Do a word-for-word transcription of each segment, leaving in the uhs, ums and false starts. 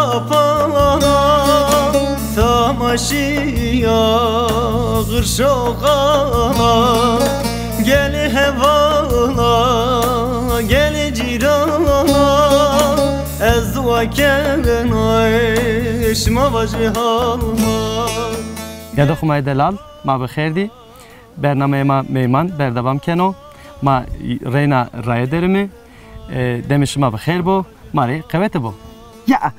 Apana, tamaşiya, gırşoxana, gelê hevana, gelê cîrana, ez dua kena şima vajê halma. Yado xo ma yê delal, ma bi xêr dî. Bernameyê ma Meyman berdewam keno. Ma reyna raye derime. E, demê şima bi xêr bo. Ma rê qewete bo. Ya,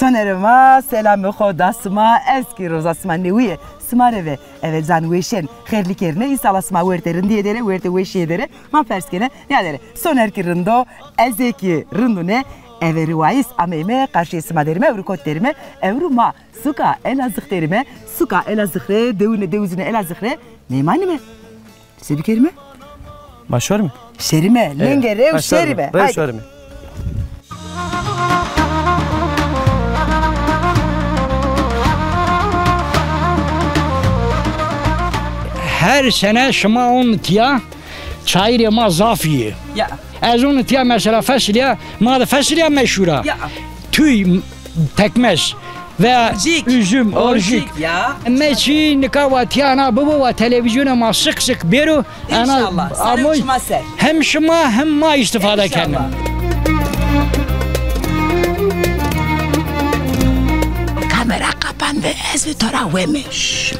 sonerê ma, selamê xo da sima, ez kî roza sima newîye sima rê ve eve can weşên xêrlî kerine. Înşallah sima wertê rindîye der ê, wertê weşîye der ê. Ma pers kene, nîya der ê. Soner kî rind o, ez ê kî rind ûne. Eve riwayîs ameyme, qarşîyê sima derime, ewro kot derime, ewro ma suka Elazığ derime, suka Elazığ rê dewine, dewizine Elazığ rê meymanîme. Se bikerime? Ma şorime? Şerime, lenge rew şerime. Rew şorime. Her sene şima on tiya çayirê ma zaf yê. Ya. Ez on tiya mesela fesilya, ma de fesilya meşhur a. Ya. Tüy, pekmez ve üzüm, orjik. Ya. Me çî nika wa tiyana bibo wa televîzyona ma sık sık bêro. Ana, înşallah. Ama hem şima hem ma istifade kenim. Kamera kapandı, ez ve tora weme.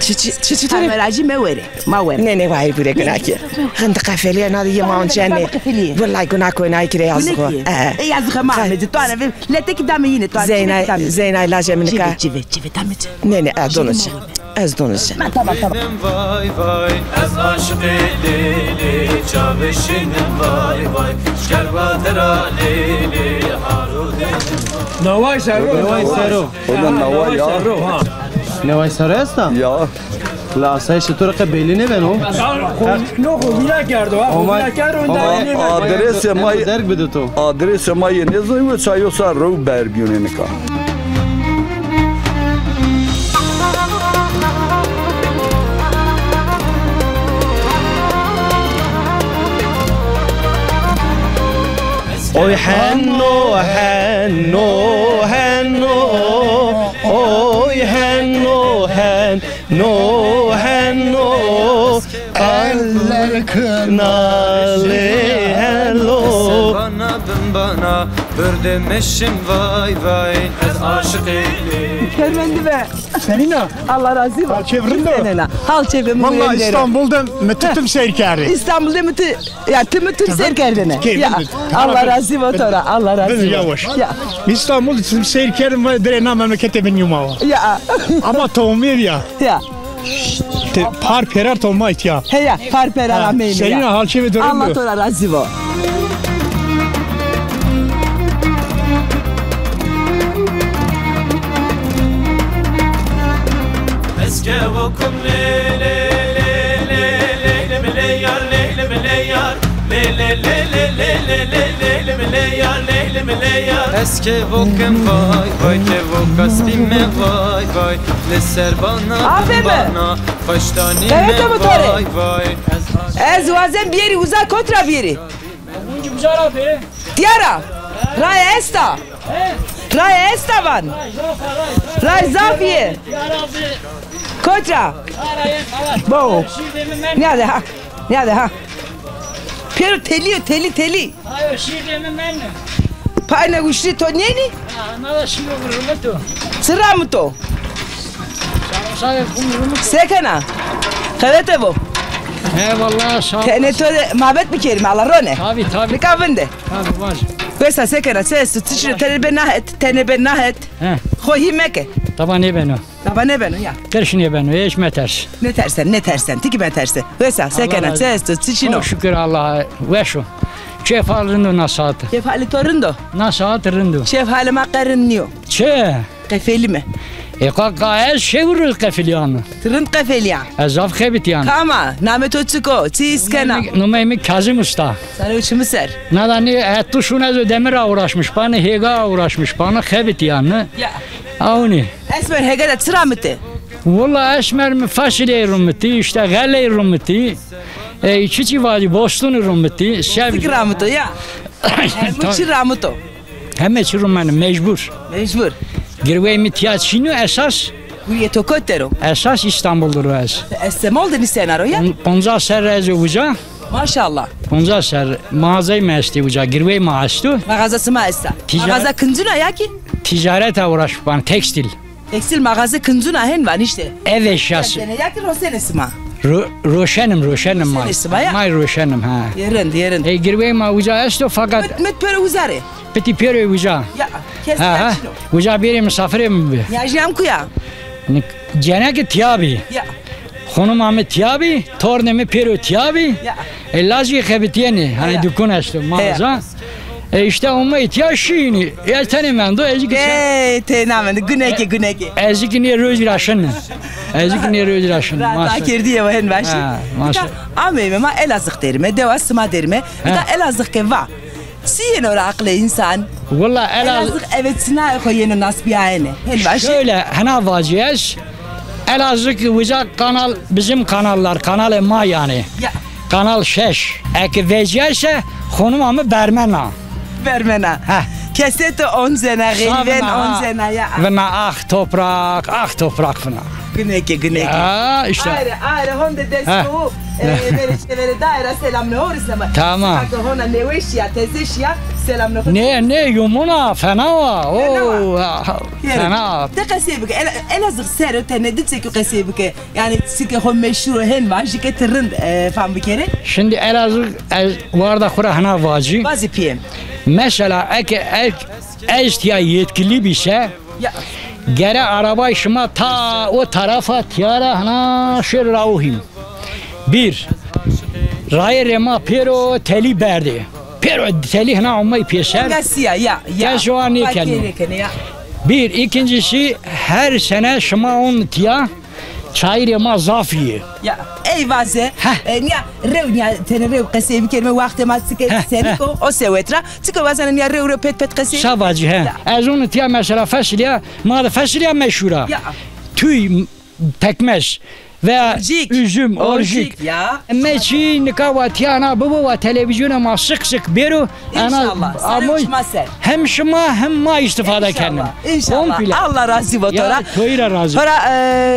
Çi, çi, çi, çi tore? Kameracı me were, ma weme. Ne, ne, vay bire gına ki. Xindi qefelîye, na de yê ma onca ne. Wellay guna koy nay kire yazık o. E, yazık ma ameci, tu ana ve leteki dame yine, tu ana. Zeynay, Zeynay lajê mi nika. Çive, çive, çive, dame çi. Ne, ne, e, dono çi. Ez dono çi. Tamam, tamam. Vay vay, ez aşiqê Lêlê, çavê şînim vay vay, şkerba dira Lêlê, haro dênim. Naway sero. Naway sero. Oğlum, naway ya. Naway sero esta? Ya. La asayişê to rê qe belî nêbeno? No, xo vîra kerdo, ha. Xo vîra kerdo, adresê ma, derg bide to. Adresê ma yê nêzanî, we çayo sa rew berbîyonê nika. Oy heno, heno, heno, oy heno, hen No, heno, eller kınali hello. Bana bin bana, bürdemişim vay vay, ez aşık eylim. Kermendi be. Selina. Allah razı olsun. Hal çev rind o? Senena. Hal çevim. Vallahi İstanbul'da mi ti tim seyr kerdî. İstanbul'da mi ti Ya, ti mi tim seyr kerdene. Ya, Allah razı olsun tora, Allah razı olsun. Yavaş. Ya. İstanbul tim seyr kerdim, vay, dire na memlekete bin yuma. Ya. Ama tohumî ya. Ya. Te par perar tohuma ya. He ya, par perar ameyim ya. Senin hal çevi durum. Allah tora razı olsun. Eske vokum le le le le le le le le yar, le le le le le le le le le le le le yar, le le le le yar. Eske vokum vay vay, ke vokastî me vay vay, le ser bana bana, faştanî me vay vay. Ez wazem biyeri uza kotra biyeri. Diyara. Ray esta. Ray esta van. Ray zaf yê. Koça. Bo. Nîyade ha. Nîyade ha. Pêro telî yo, telî, telî. Payne uşrî to nênî? Çi ramito? Se kena? Qewete bo. Eyvallah, sağ ol. Tenê to de mabet bikerîme, ala rone. Tabii, tabii. Nika vinde. Tabii, var. Wesa se kena, se esto, ti çi, tenê be nahet, tenê be nahet. He. Xo hî meke. Taba nêbeno. Taba nêbeno ya. Tirş nêbeno, hiç meters. Nêtersen, nêtersen, ti kî meterse. Wesa se kena, se esto, ti çin o. Çok şükür Allah'a, weş o. Kêf hal rind o na saat. Kêf halê to rind o? Na saat rind o. Kêf halê ma qe rind nîyo. Çi? Qefelîme. E, qa, qa ez şew rind qefelîyane. Ti rind qefelîyan. Ez zaf xebitîyan. Kama, namê to çik o? Çi îs kena? Numey mi, numey mi Kazim Usta. Sare û çimi ser. Nadanî, e, tu şun ez o demira uğraşmış bane, hêga uğraşmış bane, xebitîyane. Ya. Awnî. Esmer, hêga de çi ramite? Walla esmer mi fasulye rumiti, işte xele rumiti. E, çiçî vacî, bostunî rumiti. Çik ramito ya? Heme çi ramito. Heme çi rumene, mecbur. Mecbur. Girwey mi tiya çîn o esas. Guriyê to kot der o? Esas Îstanbul der o ez. Estemol de nîsena ro ya? Pon-, poncas serre ez o uca. Maşallah. Poncas serre. Mağazay mi estê uca. Girwey ma esto. Mağaza sima esta. Ticaret. Mağaza kincin a ya kî? Ticareta uğraş biban, tekstil. Tekstil mağaza kincin a, hen van îşte. Ev eşyası. Senê ya kî rosenê sima? Ro-, roşenim, roşenim ma. Rosenê sima ya? May roşenim, ha. Yê rind, yê rind. E, girwey ma uca esto fakat. Mit, mit pêro uza rê. Pitî pêro uca. Ya, kes ha, ha. Çin o. Uca bêrê misafirê mi bi. Niyajîya mi kuya? Nik-, ceneke tiya bî. Ya. Xonima mi tiya bî, tornê mi pêro tiya bî. Ya. E, lazî xebitîyenê. Hanî ya. Dukun esto, mağaza. E, îşte omey tiya şînî. E, tenê mendo, ez kî. E, têna mendo, gunekê, gunekê. Ez kî nê rojî ra şin. Ez kî nê rojî ra şin. Rahat akerdî ye, hen vaşî. Ha, maşallah. Ameyme ma Elazığ derîme, dewa sima derîme. Nika Elazığ ke va. Çi yeno ra aqilê însan? Willa Elaz- Elazığ eve çinayê xo yeno nasbîyayene. Hen vaşî. Şöyle, hena vacî ez. Elazığ uca kanal, bizim kanallar, kanalê ma yanî. Ya. Kanal şeş. Eke vecîyayse xonima mi bermena. Bermena. Heh. Kesê to oncena, xeyven oncena ya. Vina ah toprak, ah toprak vina. Gunekê, gunekê. Ya, îşte. Ayre, ayre, honde desto. E, verê çeverê daye ra selamnê ho rîsneme. Tamam. Sika ke hona newê şîya, teze şîya, selamnê ho. Nê, nê, yumuna, fena wa. Fena wa. Oo, ha, fena. Ti qesey bike. El-, Elazığ ser o tenê di çekî qesey bike. Yanî çike xo meşhur o, hen vajî ke ti rind, e, fam bikerê. Şimdi Elazığ, ez warda xo ra hina vacî. Vazî pîyê. Mesela eke, ek, ez tiya yetkili bîse, ya. Gere arabay şima ta o tarafa tiyara hina şêr ra uhîm. Bir, rayê rê ma pêro telî berdê. Pêro telî hina omey pêser. Engasîya, ya, ya. Kes o nêkenê. Nêkenê, ya. Bir, ikincisi, her sene şima on tiya çayirê ma zaf yê. Ya, ey vaze. Heh. E, niya rew, niya tenê rew qesey bikerîme, waxtê ma çike senik o, o sewet ra. Çike wazena niya rew rew pet pet qesey. Sa vacî, he. Ya. Ez onu tiya mesela fesilya, ma de fesilya meşhur a. Ya. Tüy, pekmez veya orcik. Üzüm, orcik. Orcik, ya. Meçî nika wa tiyana bibo wa televîzyona ma sık sık bêro. Ana, înşallah. Serê şima ser. Hem şima hem ma îstîfade kenim. Înşallah. Înşallah. Komple. Allah razî bo to ra. Ya, to yî ra razî. Hora,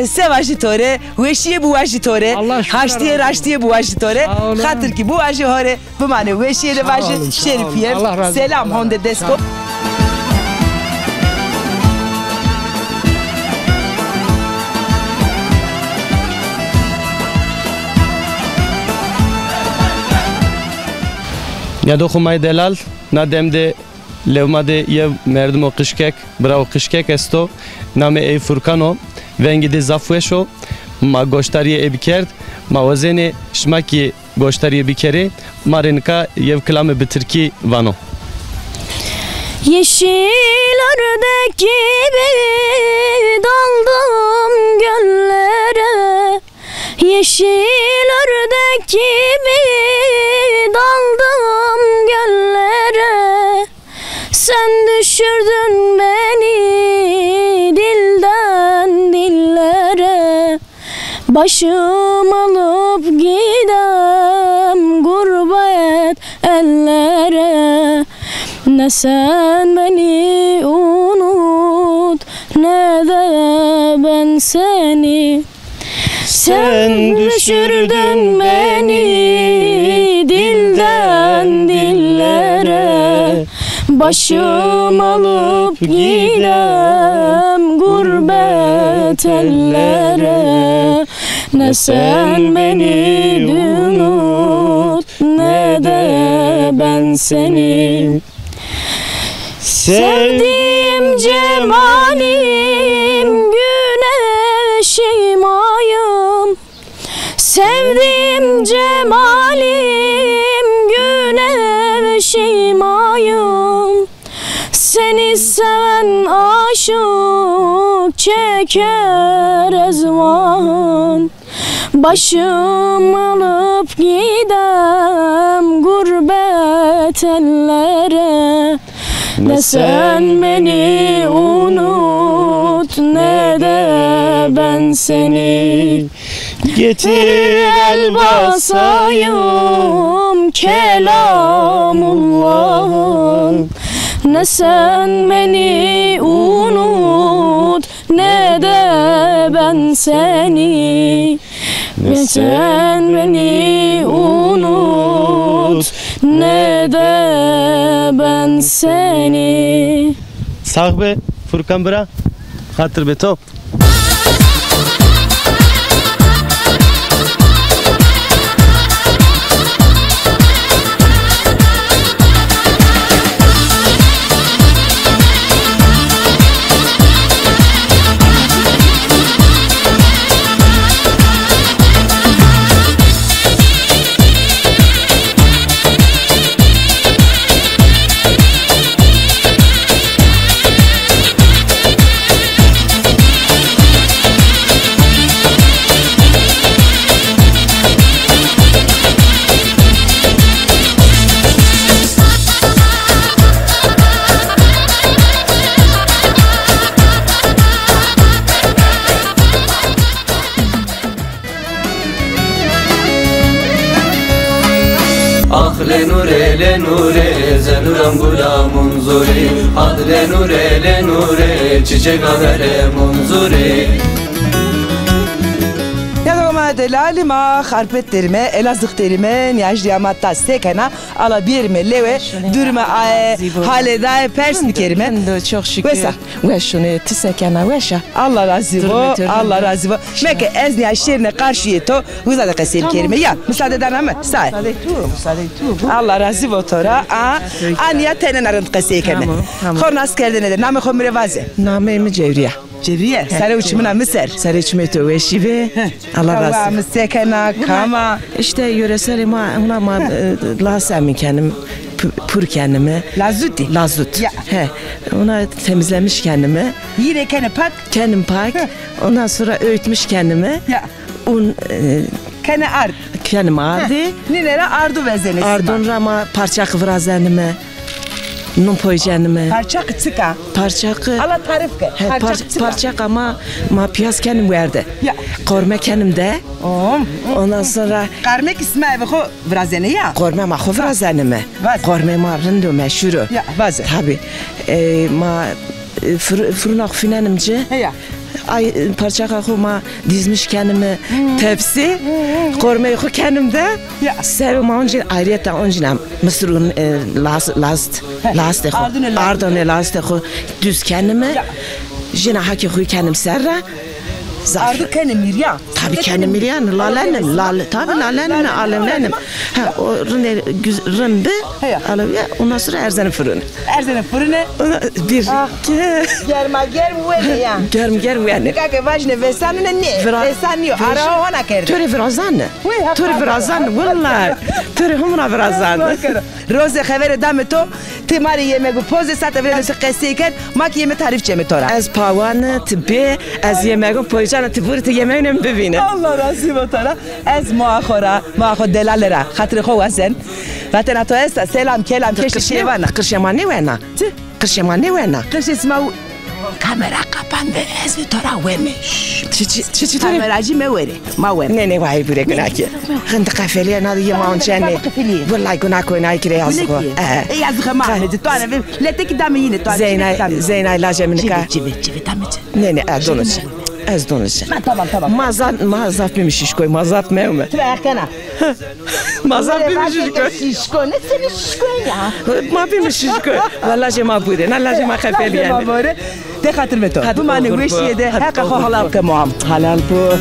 e, se vajî to rê, weşîye biwajî to rê. Allah şukir. Haştîye raştîye biwajî to rê. Sağ olun. Xatir kî biwajî ho rê. Bimanê weşîye de vajî, sağ olun, sağ olun. Şerîfîye. Allah razı olsun. Selam honde desko. Nîyadoxê ma yê delal, na dem de lewma de yew merdimo qijkek, birawo qijkek esto. Namê ey Furkan o. Vengê de zaf weş o. Ma goşdarîyê ey bikerd. Ma wazenê şima kî goşdarîye bikerê. Ma rê nika yew kilame bi tirkî vano. Yeşil ördek gibi daldım göllere. Yeşil ördek gibi daldım göllere. Sen düşürdün beni dilden dillere. Başım alıp gidem gurbet ellere. Ne sen beni unut, ne de ben seni. Sen düşürdün beni dilden dillere. Başım alıp gidem gurbet ellere. Ne sen beni unut, ne de ben seni. Sevdiğim cemalim, güneşim ayım. Sevdiğim cemalim, güneşim ayım. Seni seven aşık çeker ezvan. Başım alıp gidem gurbet ellere. Ne sen beni unut, ne de ben seni. Getir el basayım kelamullahın. Ne sen beni unut, Seni, ve sen beni unut, ne de ben seni. Sax be Furkan bira, xatir be to. Ax le nure, le nure, ze nuram gula munzuri. Ad le nure, le nure, çiçek avere munzuri. Ya do ma delalî, ma xarpet derîme, elazix derîme, nîyajdîya ma ta se kena, ala bierîme lewe, durîme aye, hale daye, pers bikerîme. Rind o, çok şükür. Wes a. Weş o, nê, ti se kena, weş a? Allah razî bo, Allah razî bo. Meke ez nîya şêrîne qarşîyê to, uza de qesey bikerîme. Ya, misade dana mi? Say. Misade tu, misade tu. Allah razî bo to ra. A, a nîya tenena rind qesey keme. Tamam, tamam. Xo nas kerdene de, namê xo mi rê vaze. Nameyê mi Cewrîye. Cewrîye, serê û çimina mi ser. Serê çimê to weşî be. Allah razî. Mi se kena, kam a? Îşte yöresel ma, hona ma, e, las emin kenim, pu-, pur kenimi. Lazutî? Lazut. Ya. He. Ona temizlemiş kenimi. Yine kene pak? Kenim pak. He. Ondan sonra öğütmüş kenimi. Ya. Un, e, kene ard. Kenim ardi. He. Nine ra ardu vezenesi. Ardun ra ma parçak virazenimi. Nun poycenimi. Parçak çik a? Parçak. Ala tarif ke. He, parçak par-, çik a? Parçak ama ma piyaz kenim werde. Ya. Qorme kenim de. Ondan sonra. Qarmek isma eve xo virazene ya? Qorme ma xo virazenime. Vaze. Qorme ma rind o, meşhur o. Ya, vaze. Tabi. E, ma, e, fır-, fırına xo finenim ci. He ya. Ay, e, parçaka xo ma dizmiş kenimi tepsi. Qormeyê xo kenim de. Ya. Ser o ma oncîn ayrıyeten oncîn em misir un, e, last, last, last xo. Ardunê last. Ardunê last xo düz kenimi. Ya. Jina hakê xo kenim ser ra. Zaf. Ardu kene mirya. Tabi kene mirya, lalenim, lale, tabi lalenim, alevlenim. Ha, o rinde güz-, rin bi, alev ya, ondan sonra erzeni fırını. Erzeni fırını. Bir, iki. Germa germ wene ya. Germ germ wene. Nika ke vajne vesanine ne? Vesanîyo. Ara hona kerde. Töre virazan ne? Töre virazan ne, vallahi. Töre humra virazan ne. Roze xevere dame to, ti ma rê yemegu poze, sate vire de ti qesey ken, ma ki yeme tarîf ceme to ra. Ez pawane ti bê, ez yemegu poycana ti vurî ti yemegune mi bivîne. Allah razî bo to ra. Ez moa xo ra, moa xo delale ra, xatirê xo wazen. Vatena to esta, selam, kelam, keşî şêvana. Qirşê ma nêwena. Ti? Qirşê ma nêwena. Qirşê sima u-, kamera kapandı, ez bi to ra weme. Şşş. Çi, çi, çi, çi to rê? Kameracı me were, ma were. Ne, ne, vay bure guna ki. Xindi qefelîye na yê ma onçene. Wellay guna koy na kire yazık o. Guna ki. E, yazık ma me, to ane ve, lete ki dame yine to ane. Zeynay, Zeynay laje mi nika. Çive, çive, çive, dame çi. Ne, ne, e, dono çi. Ez dono çi. Ma, tamam, tamam. Ma zaf, ma zaf bimiş iş koy, ma zaf mewme. Tüve erkena. Ma zaf bîme şişko. Şişko, ne seni şişko ya? Ma bîme şişko. Wa lajê ma bure, na lajê ma qefelîyene. Ma bure. De xatir ve to. Bimanê weşîye de, heqa xo helal ke moam. Helal bo.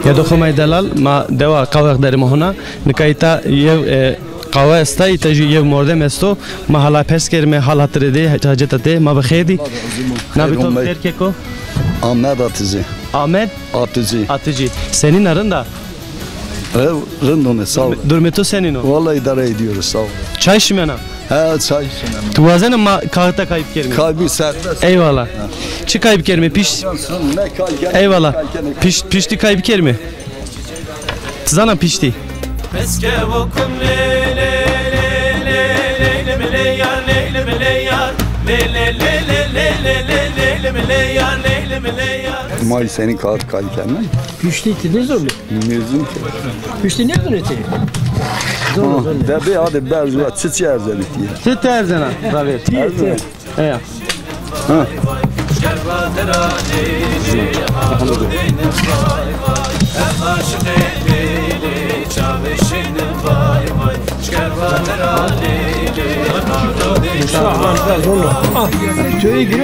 Ya do xo may delal, ma dewa Qawex derîme hona. Nika îta yew, e, qawe esta, îta jî yew mordem esto. Ma hala pers kerîme, hal hatirê de, haceta de, ma bi xêr dî. Navê to, derkeko? Ahmet Atıcı. Ahmet? Atıcı. Atıcı. Senîn a, rind a? Ev rind one, sağ ol. Durumê to senîn o? Vallahi idare ediyoruz, sağ ol. Çay şimena? He, çay şimena. Tu wazena ma kaxita kayb kerîme? Kaybî serbest. Eyvallah. Çi kayb kerîme? Pişt. Eyvallah. Pişt, piştî kayb kerîme. Ti zana piştî. Ma senî kağıt kay keme. Piştî ti nêzonî? Nêzon ki. Piştî nêzonî ti? Zon, zon. Debe hadi berzuwa çi çi erzenî ti? Ti ti erzena, ravê. Ti, ti. Eya. Ha.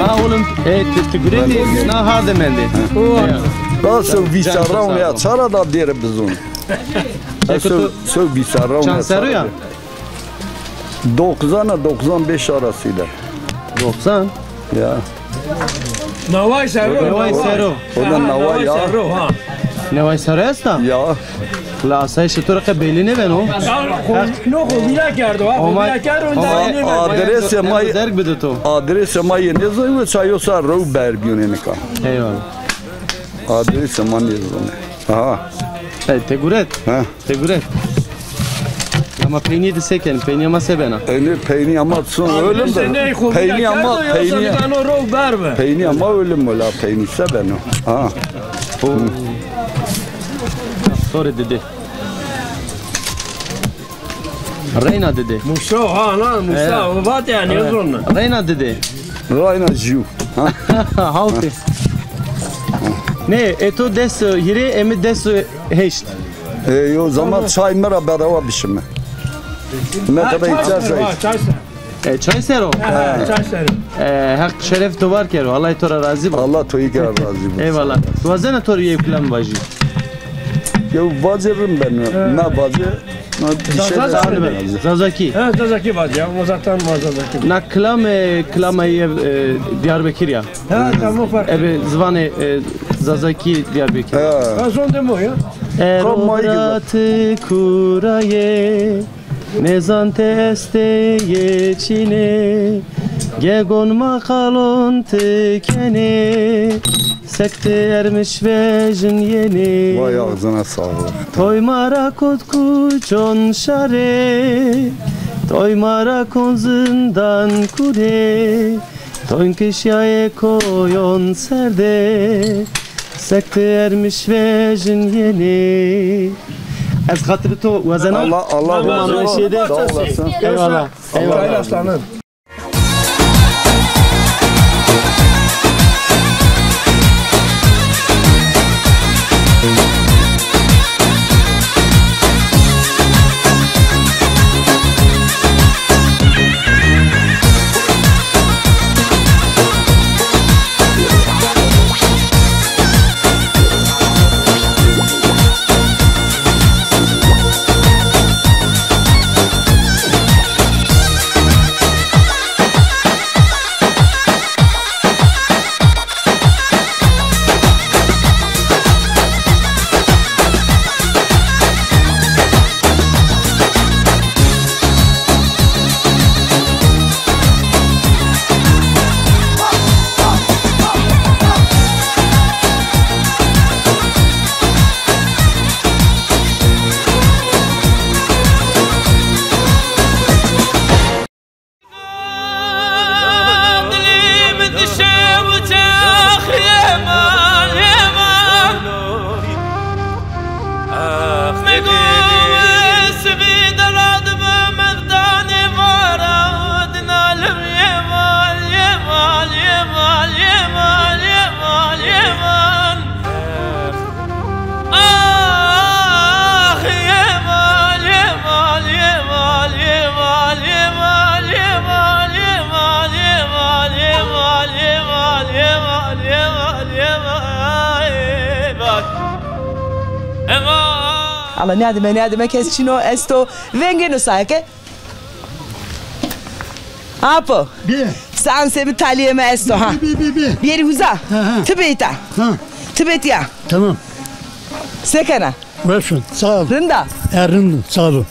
Ha oğlum, e, ti, ti gurê dî, na ha de mendê. Eya. Daha sew vîst serran ya, çara da dêre bizon. Sew, sew vîst serran ya. Çand serro ya? Doksan ile doksan beş arasıyla. Doksan? Ya. Naway serro. Naway serro. O da naway ya. Serro, ha. Naway serro esta? Ya. La asayîşê to rê qe belî nêbeno. No xo vîra kerdo, ha. Xo vîra kerdo, onca nêbeno. Adrese ma, derg bide to. Adrese ma yê nêzanî, çayo sa rew ber bîyonê nika. Eyvallah. Adrese ma nêzanî. Aha. E, te guret. Ha. Te guret. Ama peynîye de se kenî? Peynîya ma se bena? E, nê peynîya ma son, ölüm de. Peynîya ma, peynîya. Peynîya ma ölüm ola, peynî se beno? Ha. Sorry dede. Reyna dede. Musa, ha, na, Musa, o vat ya, nêzon. Reyna dede. Rayna jû. Ha? Hawtê. Nê, e to des hîrê, emi des heşt. E, yo zaman çay mi ra bedawa bişime. Ne kadar içerse iç. E, çay ser o? Ha, çay ser. E, Heq şeref to var kero. Allah to ra razî bo. Allah to yî ra razî bo. Eyvallah. Wazena to rê yew kilam vajî. Yew vacê rind beno. Na vacê. Zazakî. Ha, Zazakî vacî ya. O zaten ma Zazakî. Na kilam, e, kilama yê, e, Diyarbekir ya. Ha, tamam, fark. Ebe zivanê, e, Zazakî Diyarbekir. Ha. Ha, zon de mo ya. Ero bira ti kura yê, nêzan ti estê yê çînê, gegon ma qalon ti kenê. Sek ti ermiş vejin yenê. Vay ağzına sağlık. Toy ma ra kot kuçon şarê, toy ma ra kon zindan kurê, toyn kişyayê koyon serdê, sek ti ermiş vejin yenê. Ez xatirê to wazena. Allah, Allah razı olsun. Sağ olasın. Eyvallah. Eyvallah. Eyvallah. Ala nêadime, nêadime kes çin o, esto. Vengê no saye ke. Apo. Bê. Sansê mi talîyê mi esto ha. Bê, bê, bê, bê. Bêrî uza. Ha, ha. Ti bê îta. Ha. Ti bê tîya. Tamam. Se kena? Weş on, sağ ol. Rind a? E, rind o, sağ ol.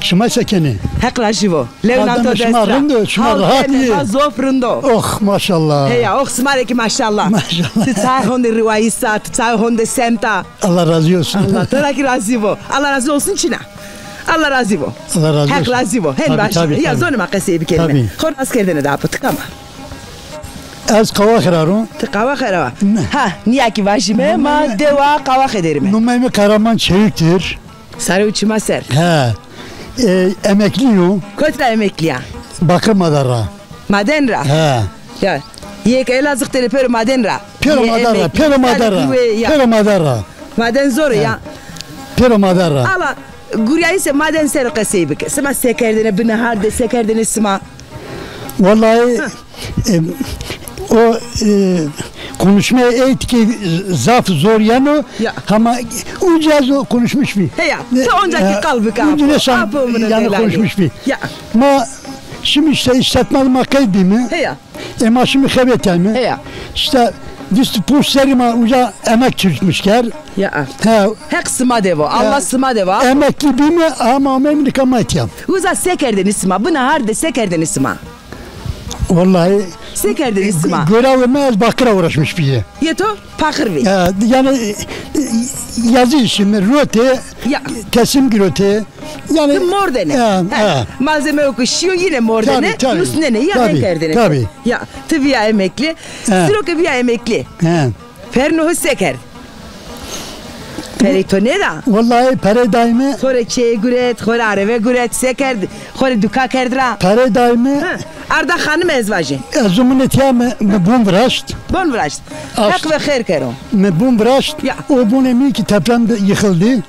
Şima se kenê? Heq rajî bo. Lewna to dest ra. Şima rind o, şima rahat î. Ha zof rind o. Oh, maşallah. Heya, oh, sima rê kî maşallah. Maşallah. Ti çay honde riwayîs a, ti çay honde semt a. Allah razî olsun. Allah to ra kî razî bo. Allah razî olsun çin a. Allah razî bo. Allah razî olsun. Heq razî bo. Hen baş. Ya zonê ma qesey bikerîme. Xo rast kerdêne de apo, ti kam a? Ez Qawaxê ra ro. Ti Qawaxê ra wa? Ne. Ha, nîya kî vajîme, ma dewa Qawaxê derîme. Numey mi Kahraman Çevik'tir. Sare û çima ser. He. E, emeklî yo. Kot ra emeklî ya? Bakir Maden ra. Maden ra? He. Ya. Yê ke Elazığ têne pêro maden ra. Pêro maden ra, pêro maden ra. Pêro maden ra. Maden zor o ya. Pêro maden ra. Ala, gurîyayîse maden ser o qesey bike. Sima se kerdêne, binehar de se kerdêne sima? Vallahi, e, o, e, konuşma ey tikê zaf zor yeno. Ya. Hama uca ez o konuşmuş bî. Heya, ti onca kî qal bike apo. Uca şan, apo mi no yani delali. Konuşmuş bî. Ya. Ma şimdi işte işletme ma qeyd bîme. Heya. E, ma şimdi xebetîyayme. Heya. İşte vîst û ponc serrî ma uca emek çürütmüş ker. Ya. He. Heq sima de vo. Allah sima de vo. Emeklî bîme ama ameyme nika ma etîya. Uza se kerdêne sima? Binehar de se kerdêne sima? Vallahi. Se kerdêne sima? Görev mi ez bakira uğraşmış bîye. Yê to? Paxir vî. E, yani, e, yazı işi mi, rote, ya, teslim girotê. Yani, ti mordêne. Ya, he. Malzeme o ki şîyo yine mordêne, tabii, tabii, nusnêne, ya, tabii, he kerdêne. Tabii. Ya, ti vîya emeklî. He. Siro ke vîya emeklî. He. Perno hi se kerd? Perey to nêda? Vallahi perey dayme. Xo rê çê guret, xo rê areve guret, se kerd? Xo rê duka kerd ra? Perey dayme. Ha, arda xanim ez vajî. Ez zumune tiya mi, mi bun viraşt. Bun viraşt. Heq ve xêr kero. Mi bun viraşt. Ya. O bunê mi ki deprem de yıkıldı.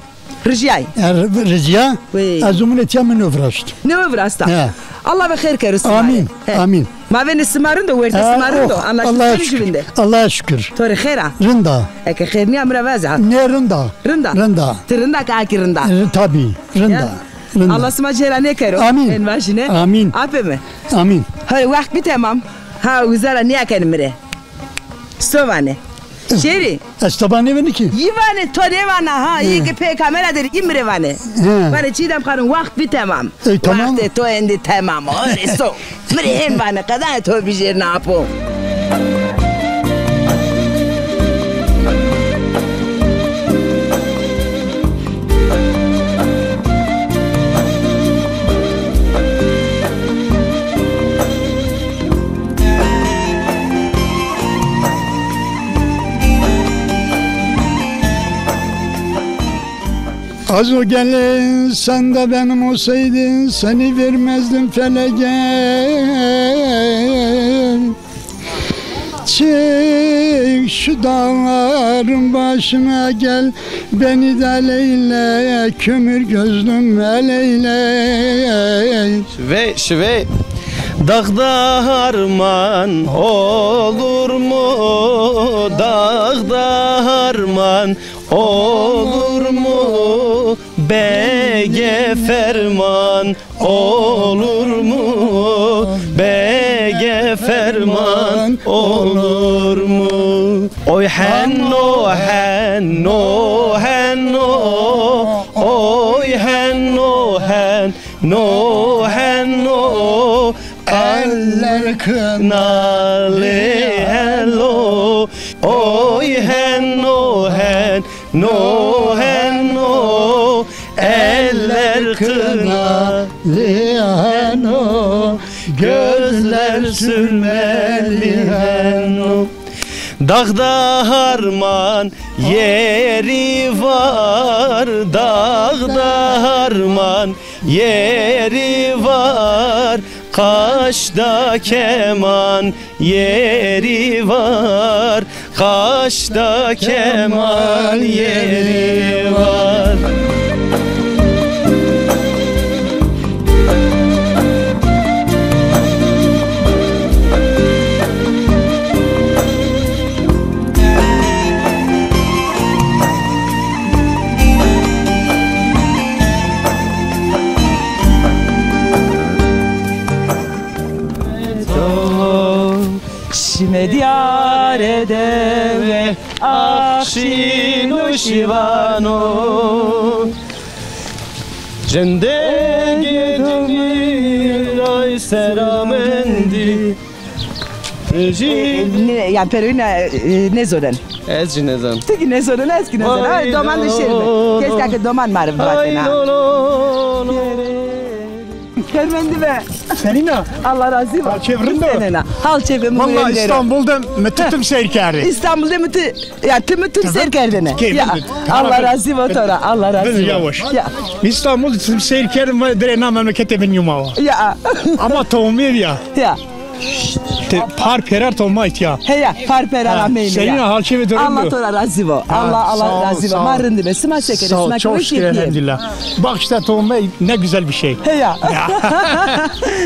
Rijiyay. Er, rijiya. Wey. Ez zumune tiya mi no viraşt. No viraşta. Ya. Allah ve xêr kero sima rê. Amin. He. Amin. Ma vêne sima rind o, werte sima rind o. Anlaştî sima rê jüvinde. Allah'a şükür. To rê xêr a? Rind a. Eke xêr nîya mi ra vaze ha. Nê rind a. Rind a. Rind a. Ti rind a ke a kî rind a. E, tabii, rind a. Ya. Rind a. Allah sima cêra nêkero. Amin. Hên vajîne. Amin. Apê mi? Amin. Hadi wext bî temam. Ha, uza ra nîya kenî mi rê. So vanê. Şêrî. Ez teba nêvênî ki. Yî vanê, to nêvana ha. Yî ki pê kamera derî, yî mi rê vanê. He. Vanê Çiğdem Hanım, wext bî temam. Ey, tamam. Wextê to êndî temam o. Rê so. Mi rê hên vanê, qedanê to bijêrna apo. Az o gelin sen de benim olsaydın, seni vermezdim felege. Çık şu dağların başına gel, beni de el eyle, kömür gözlüm el eyle. Şivê, şivê. Dağda harman olur mu? Dağda harman olur mu? Bege ferman olur mu? Bege ferman olur mu? Oy henno, henno, henno. Oy henno, henno, henno. Eller kınalı helo. Oy henno, hen No henno, eller kınalı henno, gözler sürmeli henno. Dağda harman yeri var, dağda harman yeri var, kaşta keman yeri var, kaşta keman yeri var. Şime diyare dewe, axşîn û şîvano. Cendegê dinî ray seramendî. Jî ne, yani peroyîna, e, nêzonen. Ez jî nêzan. Ti kî nêzonen, ez kî nêzan. Ay, doman de şêr be. Keşke ke doman ma rê bivatena. Ay, lo, lo, lo. Şermendî be. Senîn a? Allah razî bo. Hal çev rind o? Senîn a? Hal çevê mi rind o. Walla Îstanbul de mi ti tim seyr kerdî. Îstanbul de mi ti, ya ti mi tim seyr kerdêne. Ya, Allah razî bo to ra, Allah razî bo. Yavaş. Ya. Îstanbul tim seyr kerdim, dirê na memleketê mi nîyûma wa. Ya. Ama tomî ya. Ya. Ti par pêrar to ma îtya. Heya, par pêrar ameyne ya. Senîn a, hal çevê to rind o? Allah to ra razî bo. Allah, Allah razî bo. Ma rind be. Sima se kerê, sima kerê? Çok şükür, elhamdülillah. Bak işte, to ma ne güzel bir şey. Heya.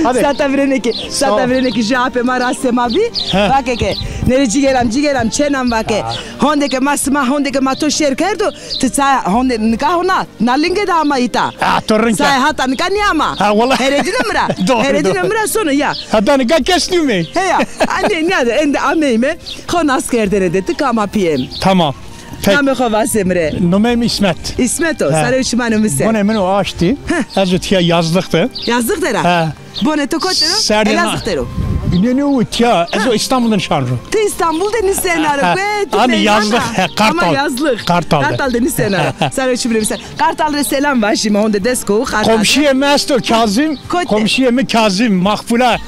Hadi. Sata virêne kî, sata virêne kî jî apê ma rastê ma bî. Vake ke, nêrê cîgeram, cîgeram, çênam vake. Honde ke ma sima, honde ke ma to şêr kerdo, ti ça honde nika hona, na linge de ama îta. Ha, to rind. Saye hata nika nîyama. Ha, wala. Heredîne mi ra. Doğru, doğru. Heredîne mi ra sono ya. Hata nika kes nîyumê. Heya. Anê nîya de ende ameyme. Xo nas kerdene de ti kam a pîyê mi. Tamam. Peki. Namê xo vaze mi rê. Nomê mi İsmet. İsmet o. He. Sare û çimanê mi ser. Bonê min o aştî. Heh. Ez o tiya yazlık de. Yazlık de ra? He. Bonê to kotî der o? Elazığ der o. Ne, ne o tiya? Ez o İstanbul de nişan ro. Ti İstanbul de nîsena ro. He. Ti yazlık. He, Kartal. Ama yazlık. Kartal de. Kartal de nîsena ro. Sare û çimanê mi ser. Kartal rê selam vajîme, honde des ko Kartal. Komşiyê mi esto Kazim. Kotî? Komşiyê mi Kazim, Makbule. Ha.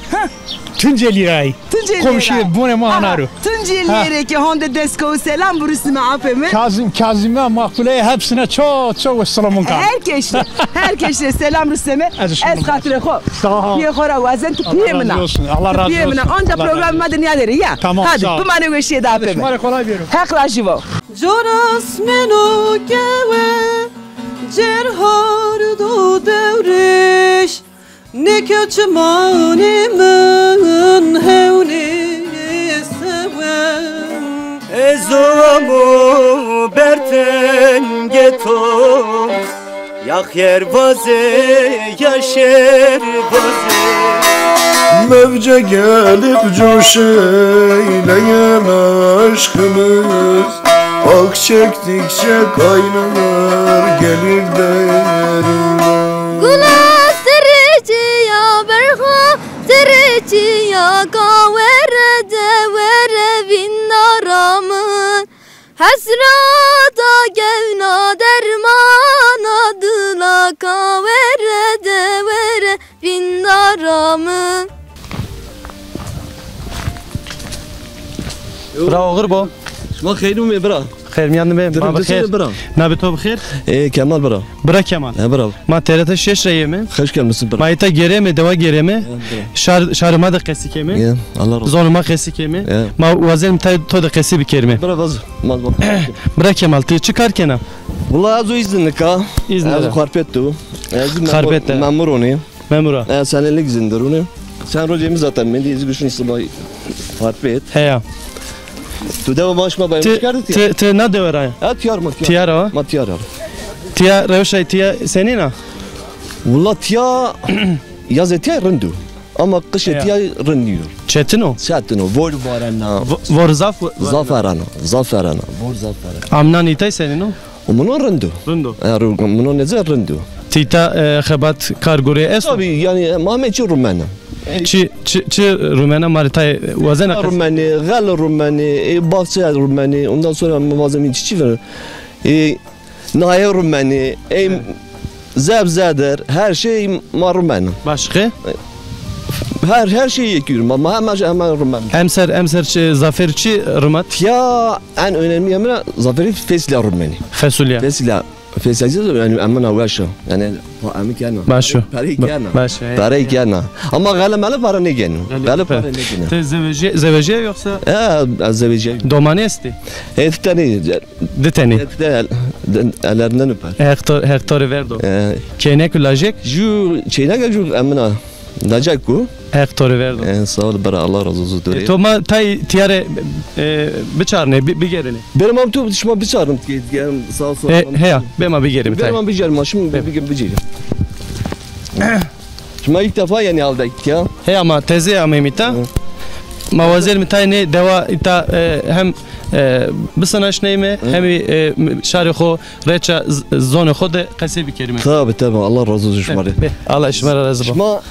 Tunceli ra yê. Tunceli ra. Komşiyê bonê ma ana ro. Tunceli rê kî honde des ko selam rusnîme apê mi. Kazim, Kazime, Makbuleye, hepsine çok çok selamım var. Her keşî, her keşî selam rusneme. Ez xatirê xo. Sağ ol. Pîyê xo ra wazen, ti pîyê min a. Allah razı olsun. Allah razı olsun. Ti pîyê min a. Onca program ma de nîya der ê ya. Tamam, sağ ol. Hadi, bimanê weşîye de apê mi. Şima rê kolay bêro. Heq rajî bo. Coras meno kewe, cêr hard o dewrêş, nêkewt çimanê min hewnê sewe. Ez o amo ber tengê to, ya xêr vaze ya şer vaze. Mevce gelip coşeyleyen aşkımız, ah çektikçe kaynar gelir derime. Gula serê çîya berxa, serê çîya kawere de were vîndara min. Hesreta kewna dermana dila kawere de were vîndara min. Bira, oxir bo. Şima xeyr umê bira. Xeyr mîyan de be. Ma bi xeyr. Bira. Na bi to bi xeyr. Ê Kemal bira. Bira Kemal. He bira. Ma T R T şeş ra yeme. Xeş gelmişsin bira. Ma îta gêreme, dewa gêreme. He, bira. Şar, şarê ma de qesî keme. He, Allah razı olsun. Zonê ma qesî keme. He. Ma wazen tay to de qesî bikerime. Bira vaz. Ma vaz. Bira Kemal, ti çi kar kena? Wala ez o îzin nika. Îzin. Ez o Xarpêt do. Ez memur, Xarpêt de. Memur onî. Memur a. E, senelik îzin der onî. Sen rocê mi zaten mendî, ez guşun sibay Xarpêt. Heya. Tu dewa ma şima bayramış kerdî tiya? Ti, ti na dewe ra ya? Ha, tiyar ma tiyar. Tiyar a? Ma tiyar a. Tiya rewşay tiya senîn a? Wala tiya, yazê tiya rind o. Ama qişê tiya rind nîyo. Çetin o? Çetin o. Vor varena. Vo-, vor zaf? Zaf erena. Zaf erena. Vor zaf erena. Amnan îtay senîn o? Mino rind o. Rind o. E, ru-, mino nêze rind o. Ti îta, e, xebat kar gurê esto? Tabii, yani, e, ma heme çî rumena. Çi, çi, çi rumena ma rê tay wazena qesî? Rumenî, xel rumenî, e, baxçe rumenî, ondan sonra ma vazemî çiçî ver. E, naye rumenî, e, zeb zeder, her şey ma rumena. Başka? Her, her şey yekî ma, ma heme, heme rumena. Emser, emser çi, zafer çi rumet? Ya, en önemli yemin zaferî fesulya rumenî. Fesulya. Fesulya. Fesulya, yani, emina weş o. Yani, pa-, emi kena. Baş o. Perey kena. Baş o, he. Perey kena. Ama xele mele para nêgeno. Xele para nêgeno. Ti zewejî-, zewejîya yoksa? E, ez zewejîya. Domanî estî? E, di tenî. Di tenî. E, di el-, di, ellerinden öper. Heq to, Heq to rê verdo. E. Çênek û lajek? Ju çênek, ju emina. Lacek ku? Heq to rê verdo. E, sağ ol bira, Allah razı olsun. E, to ma tay tiyare, e, biçarne, bi-, bigerine. Benim am tu şima biçarın, sağ ol. E, heya, bê ma bigerime tay. Benim am biçarım, şimdi bigerim, biçarım. Şima ilk defa yani halde ya. Heya, ma teze ameyme îta. Hı. Ma wazerme tay nê dewa îta, e, hem, e, bisinaşneyme, hem, e, şarê xo reça z-, zonê xo de qesey bikerîme. Tabii, tabii. Allah razı olsun şima rê. Be, Allah şima ra razı bo. Şima,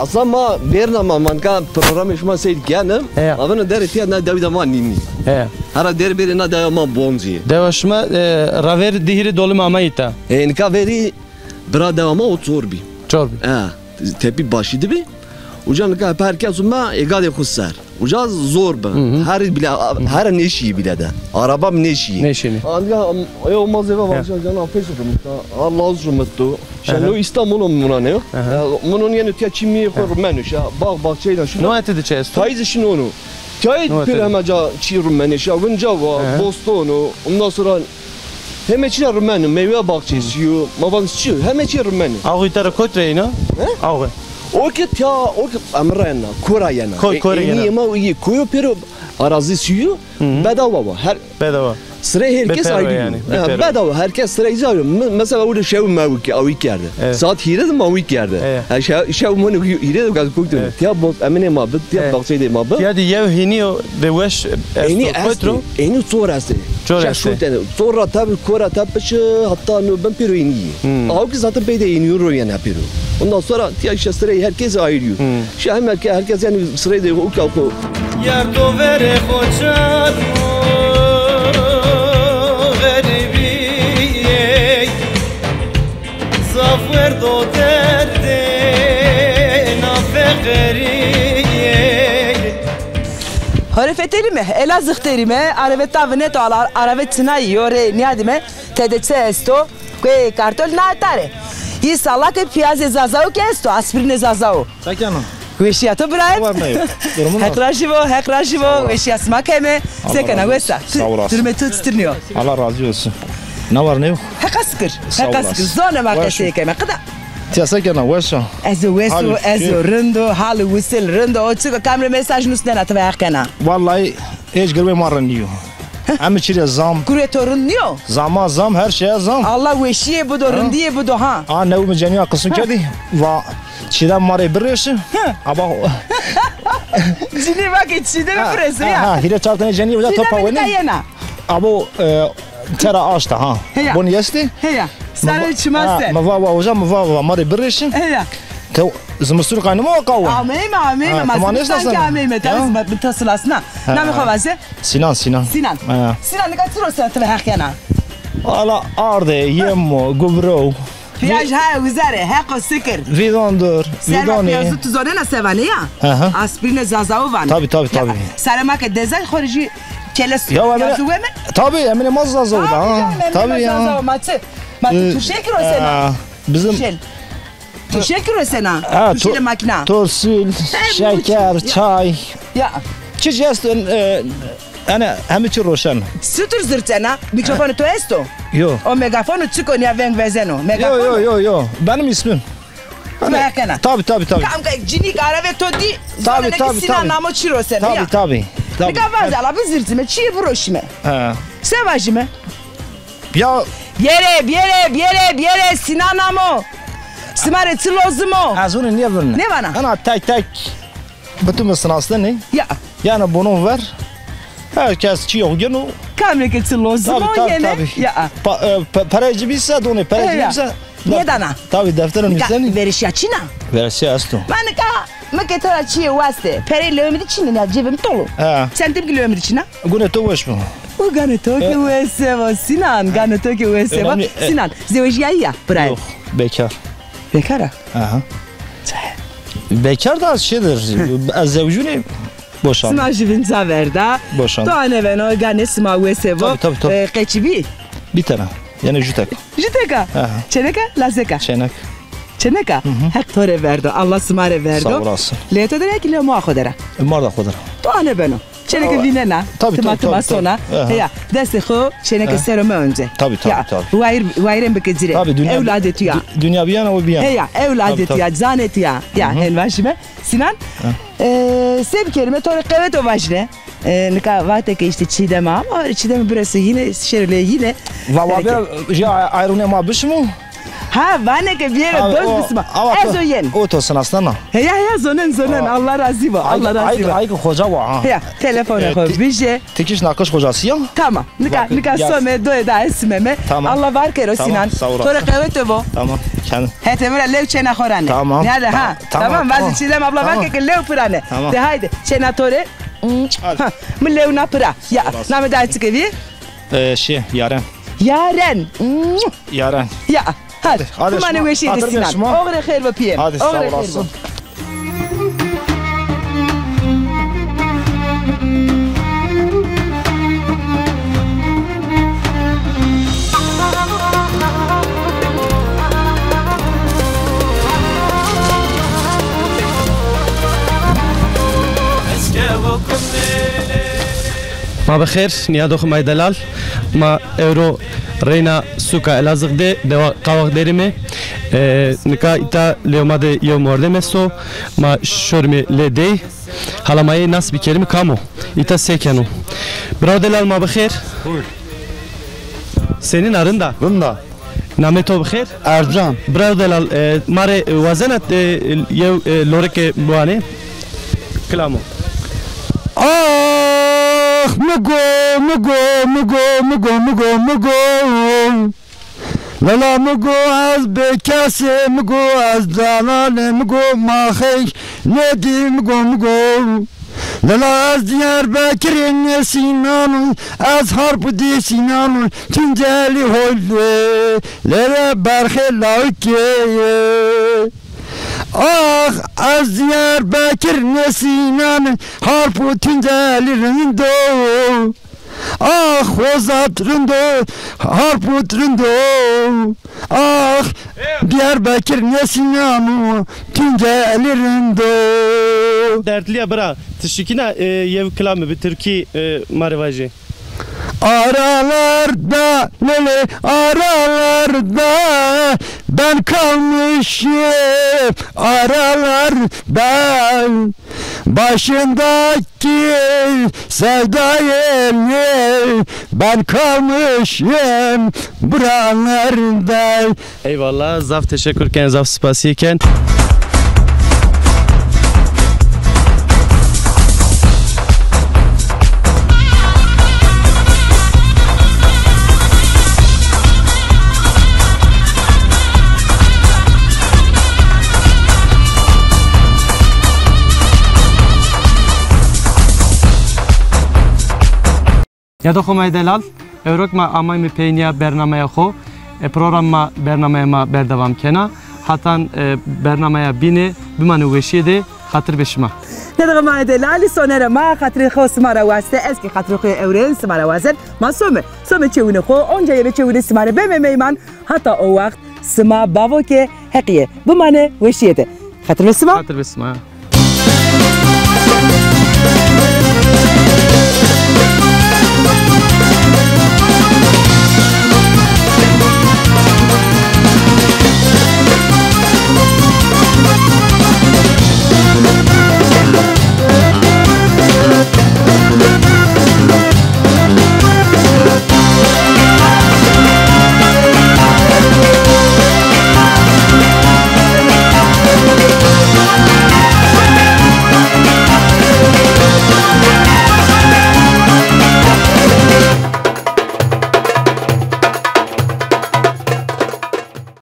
aslında ma vêrna ma, ma nika programê şima seyr kenim. Heya. Avêna derê tiya na dewî de ma nînî. Heya. Hera derê bêrê na dewa ma Boncî. Dewa şima, e, ravêr di hîrê dolime ama îta. E, nika verî bira dewa ma o çor bî. Çor bî. E. Tepî başî de bî. Uca nika hep her kes û ma ê gadê xwu ser. Uca zor bi. Hı hı. Her bile, her nêşîyî bile de. Araba mi nêşîyî. Nêşînî. Anca ew ma zêve vaja cana pês rimita. Allah zumit tu. Şeno Aha. İstanbul'u muna ne? Aha. Munun yenu tiya çimî xwu Aha. Rimenu şa. Bak bak şeyden şu. No eti de çesto? Tayzi şinonu. Tayit No pir eti. Hema ca çî rimenu şa. Winca va, Aha. Bostonu. Ondan sonra Heme çî rimenu, meywe baxçesi yo, ma van çi, heme çî rimenu. Ağuy tera kot re ina? He? Ağuy. O ki tiya, o ki emre yena, kora yena. Koy, kora yena. Eni yema iyi, koyo pero arazi suyu, Hı hı. Bedava var. Her Bedava. Sıra herkes ayrı. Yani, bedava. Herkes sıra izah ediyor. Mesela orada şev mevki, avi kerdi. Evet. Saat hîrê de ma wî kerde. Evet. Ha, şew, şew monu hîrê de gaz koktu. Evet. Tiya bo-, emine ma bit, tiya Evet. Baxçeyde ma bit. Tiya de yew hînî yo de weş esto, Eni kotro. Eni çor estê. Çor estê. Şeş tene. Çor ra tabi kora tabi çi hatta no ben piro eni. Hmm. Aw ki zaten peyde eni ro yena piro. Ondan sonra tiya işte sırayı herkes ayırıyor. Hmm. Şi hem herke-, herkes yani sırayı da o kalko. Yar to verê xo çat mo xerîbîyê, zaf werdo derdê na feqerîyê. Horê fetelîme, ela zixterîme, areve ta vineto, ala-, areve çinayî yo rê nîyadîme, tede çi esto? Guê kartol na tare. Îsala ke piyazê Zazao ke esto, aspirînê Zazao. Sakeno. Weşîya to birayê. Heq rajî bo, Heq rajî bo, weşîya sima keme. Se kena wes a? Durumê to çitur nîyo? Allah razı olsun. Ne var ne yok? Heqa sikir. Heqa sikir. Zonê ma qesey keme. Qida. Tiya se kena, weş a? Ez o wes o, ez o rind o, hal û wisil rind o. O çik o, kamre mesaj nusnena, ti ve Heq kena. Vallahi Êc girwê ma rind nîyo. Hemî çî rê zam. Gurê to rind nîyo? Zama zam, her şeye zam. Allah weşîye bido, rindîye bido ha. A new mi cenîya qisim kerdî. Va Çîdem ma rê birêşi. Aba. Cinî vake Çîdem birêşi ya. Ha, hîrê çar tane cenî uca topa wenî. Yena. Abo, e, tera aşta ha. Heya. Bon yesti. Heya. Sarê çima ser. Mi va va uca, mi va va ma rê birêşi. Heya. Te zimistur qaynı mı o qawe? Ameyme, ameyme. Ma zimistan ki ameyme. Tabi zimistan silasna. Namê xo vaze. Sinan, Sinan. Sinan. Ha. Sinan, nika çi rosena ti ve Heq kena? Ala arde, yemo, gubro. Piyaj ha, uzare, Heqo sikir. Vîdon dur, vîdonê. Serva piyazı tu zonena se vanê ya? Hı hı. Aspirînê Zazao vanê. Tabi, tabi, tabi. Sarê ma ke dezay xo rê jî keles piyazı weme. Tabi, emine ma Zazao da. Tabi ya. Zazao ma çi? Ma ti turşe ki rosena. Bizim Şel. Turşe ki rosena? Ha, turşe ile makina. Turşil, şeker, çay. Ya. Çi esto, e, yani hemî çi roşen. Sutur zirtena, mikrofonu to esto? Yo. O megafonu çik o, nîya veng vezeno. Megafonu? Yo, yo, yo, yo. Benim ismim. Tabi, tabi, tabi. Kam ka cinîk arave to dî, tabi, tabi, Sinan namo çi rosena. Tabi, tabi. Nika vaze ala bizirtime, çîyê biroşime. Ha. Se vajime? Ya. Biyere, biyere, biyere, biyere, Sinan amo. Sima rê çi lozim o? Ez onu niye verine? Ne vana? Ana tek tek bütün mi sinastenî? Ya. Yani bunu ver. Herkes çi yok gene. Kamreke çi lozim o yene. Tabi, tabi. Ya. Pa, e, pe, perê cibî se done, perê cibî se. Ne dana? Tabi defterun nusnenî. Verişya çina? Verişya esto. Manika, mi ke to ra çîyê waste. Perê lewê mi de çin ya, cebê mi tol o. Ha. Sentim ki lewê mi de çina? Gunê to weş bo. O ganê to ke wese bo, Sinan, ganê to ke wese bo. Önemli, e, Sinan, zewejîyayî ya, birayê? Yok, bekar. Bekar a? Aha. Bekar da şeydir, ez zewjunê boşandım. Sima jî vinca verda. Boşandım. To aneveno, ganê sima wese bo. Tabii, tabii, tabii. E, qeçî bî? Bir tane, yani jutek. Juteka? Aha. Çeneka, lazeka? Çenek. Çeneka? Hı hı. Heq to rê verdo, Allah sima rê verdo. Sağ olasın. Lê to der a ki lê moa xo der a? E, mar da xo der a. To aneveno. Çêneke vînena. Tabii, tima, tabii, tima tabii, sona. Tabii. Aha. Heya, destê xo çêneke sero me önce. Tabii, tabii, ya, tabii. Wayir, wayirên bike ci rê. Tabii, dünya, ewladê tu ya. Dü-, dünya bir yana, o bir yana. Heya, ewladê tu ya, canê tu ya. Ya, hı hı, hen vajime. Sinan, e, se bikerime, to rê qewet o vajine. E, nika vatê ke işte Çiğdem ama Çiğdem birası yine şerle yine. Vava bir, ya, ayrune ma bişmu. Ha, vanê ke biyere doz bisma. Ez o yen. O to sinasnena. Heya, heya, zonen, zonen. Allah razî bo. Allah razî bo. Ay, ay, xoca wa ha. Heya, telefonê xo bije. Tikiş nakış xocası ya. Tamam. Nika, nika some doye da esimeme. Tamam. Allah var kero Sinan. Sağ olasın. To rê qewete bo. Tamam. Kendim. Hete mira lew çêna xo ra ne. Tamam. Nerede ha? Tamam, tamam. Vazî Çiğdem abla var ke lew pira ne. Tamam. De haydi. Çêna to rê. Hadi. Ha, mi lew na pira. Ya, namê da çike bî? E, şey, Yaren. Yaren. Yaren. Ya. Hadi, hadi. Bimane weşîye de Sînan. Oxirê xêr be pîyê. Hadi, sağ olasın. Oxirê xêr be. Ma bi xêr, nîyadoxê ma yê delal. Ma ewro reyna sûka Elazığ de, dewa Qawaq Derîme. E, nika îta lê ma de yew mordem esto. Ma şorîme lê dey. Hala ma yê nas bikerîme kam o. Îta se keno. Birawo delal, ma bi xêr. Buyur. Senîn a, rind a? Rind a. Namê to bi xêr? Ercan. Birawo delal, e, ma rê, e, wazena, e, yew, e, lorike biwanê. Kilamo. Ax, mi go, mi go, mi go, mi go, mi go, mi go. Lala mi go ez bêkesê, mi go ez delale, mi go ma xeş nêdî, mi go, mi go. Lala ez Diyarbekirê nêsînano, ez Harputê Sînano, Tuncelî holê, lere berxê lawikê ye. Ax ez Diyarbekir nêsînano, Harput Tuncelî rindo. Ax Xozat rindo, Harput rindo. Ax Diyarbekir nêsînano, Tuncelî rindo. Dertlîya bira, ti şikîna, e, yew kilame bi tirkî, e, ma rê vajê? Aralarda, lele, aralarda ben kalmışım, aralarda. Başındaki sevdayı ben kalmışım buralarda. Eyvallah, zaf teşekkür ken, zaf spasî ken. Nîyadoxê ma yê delal, ewro ke ma amayme peynîya bernameya xo, e, program ma, bernameya ma berdewam kena. Hatan, e, bernameya bîne, bimane weşîye de, xatir be şima. Nîyadoxê ma yê delal, sonerê ma xatirê xo sima ra waste, ez kî xatirê xo yê ewren sima ra wazen. Ma some, some çewunê xo, onca yê be çewunê sima rê beme meyman. Hata o waxt sima bavo ke heqîye. Bimane weşîye de. Xatir be sima. Xatir be sima.